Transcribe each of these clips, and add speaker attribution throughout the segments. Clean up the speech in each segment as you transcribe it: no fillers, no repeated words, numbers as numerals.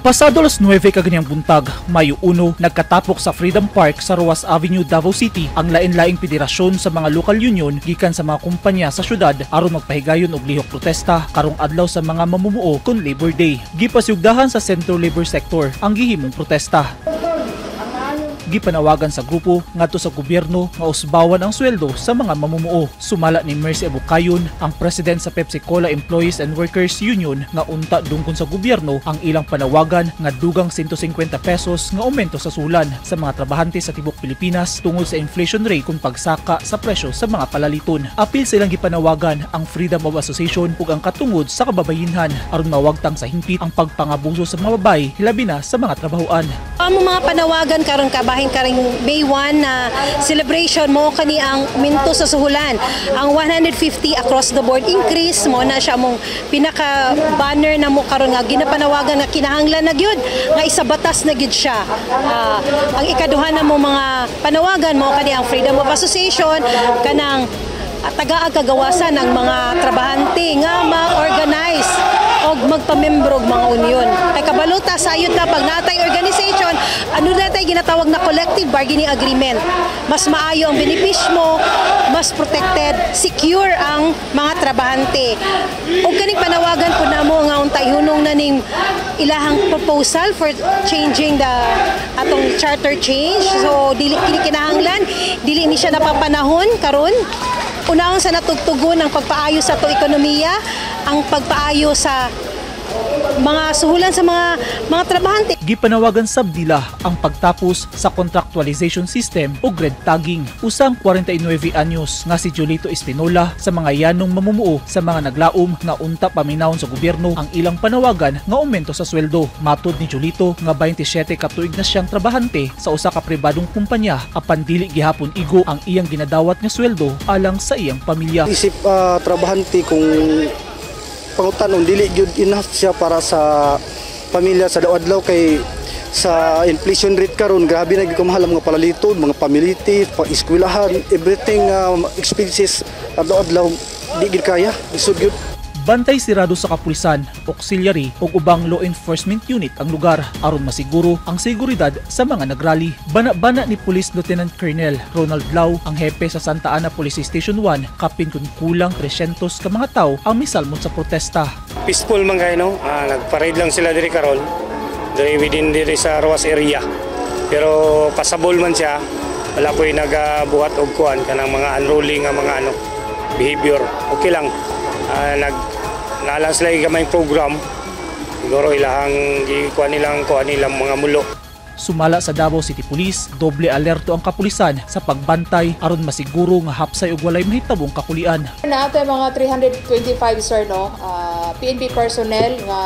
Speaker 1: Pasado alas 9 kaganiyang buntag, Mayo 1, nagkatapok sa Freedom Park sa Roxas Avenue, Davao City ang lain-laing federasyon sa mga local union gikan sa mga kumpanya sa syudad aron magpahigayon og lihok protesta karong Adlaw sa mga Mamumuo kon Labor Day. Gipasyugdahan sa Centro Labor Sector ang gihimong protesta. Gipanawagan sa grupo ngadto sa gobyerno nga usbawan ang sweldo sa mga mamumuo. Sumala ni Mercy Abucayon, ang president sa Pepsi Cola Employees and Workers Union, nga unta dungkon sa gobyerno ang ilang panawagan nga dugang 150 pesos nga aumento sa sulan sa mga trabahante sa tibok Pilipinas tungod sa inflation rate kung pagsaka sa presyo sa mga palaliton. Apil sa ilang gipanawagan ang freedom of association ug ang katungod sa kababayinhan aron mawagtang sa hingpit ang pagpangabuso sa mga babae, hilabi na sa mga trabahoan.
Speaker 2: Ang mga panawagan karon kabahin karing May 1 na celebration mo kani ang aumento sa suhulan. Ang 150 across the board increase mo na siya mong pinaka banner na mo karon nga ginapanawagan nga kinahanglan na gyud nga isabatas na gyud siya. Ang ikaduha na mo mga panawagan mo kani ang freedom of association, kanang tagaag kagawasan ng mga trabahante nga ma-organize og magpamembro og mga union. Kay kabaluta sayod na pag natay organization, ano na tay ginatawag na collective bargaining agreement. Mas maayo ang benepisyo mo, mas protected, secure ang mga trabahante. Ug kaning panawagan po namo nga unta ihunong na ning ilahang proposal for changing the atong charter change. So dili kini kinahanglan, dili ni siya napapanahon karon. Unahon sa natugtugon ang pagpaayo sa ato ekonomiya, ang pagpaayo sa mga suhulan sa mga trabahante.
Speaker 1: Gipanawagan sab nila ang pagtapos sa contractualization system o red tagging. Usang 49 anyos nga si Julito Espinola sa mga yanong mamumuo sa mga naglaom nga unta paminawon sa gobyerno ang ilang panawagan nga aumento sa sweldo. Matod ni Julito nga 27 ka tuig na siyang trabahante sa usa ka pribadong kumpanya, apan dili gihapon igo ang iyang ginadawat nga sweldo alang sa iyang pamilya.
Speaker 3: Isip trabahante, kung pangutanon, dili gyud enough siya para sa pamilya sa adlaw, kay sa inflation rate karon, grabe na gyud kamahal ang mga palaliton, mga pamiliti, pa eskwelahan, everything, expenses adlaw-adlaw, di gyud kaya, lisod gyud.
Speaker 1: Bantay sirado sa kapulisan, auxiliary ug ubang law enforcement unit ang lugar aron masiguro ang seguridad sa mga nagrally. Bana-bana ni Police Lieutenant Colonel Ronald Lau, ang hepe sa Santa Ana Police Station 1, kapin kun kulang 300 ka mga tawo ang misalmot sa protesta.
Speaker 4: Peaceful man kayo, no? Nagparade lang sila diri karon. Diri within diri sa Roxas area. Pero pasabol man siya. Wala po'y nagabuhat og kuan kanang mga unruly nga mga ano behavior. Okay lang. Nag nalang sila gamay program. Siguro ilahang gikuan nilang kuan nilang mga mulo.
Speaker 1: Sumala sa Davao City Police, doble alerto ang kapulisan sa pagbantay aron masiguro nga hapsay ug walay mahitabong kakulian.
Speaker 5: Naa mga 325, sir, no, PNP personnel nga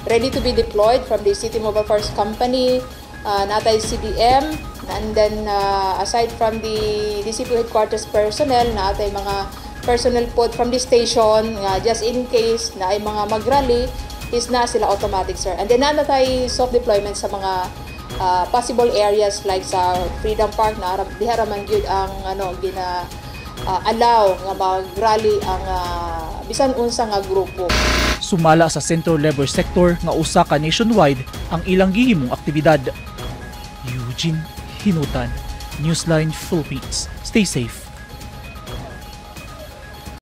Speaker 5: ready to be deployed from the City Mobile Force Company, natay CDM, and then aside from the DCP headquarters personnel, naatay mga personnel po from the station nga just in case na ay mga magrally is na sila automatic, sir. And then naa natay soft deployment sa mga possible areas like sa Freedom Park na diha ra man gyud ang ano gina allow nga mag-rally ang bisan unsa nga grupo.
Speaker 1: Sumala sa Central Labor Sector nga usa ka nationwide ang ilang gihimong aktibidad. Eugene Hinutan, Newsline Philippines. Stay safe.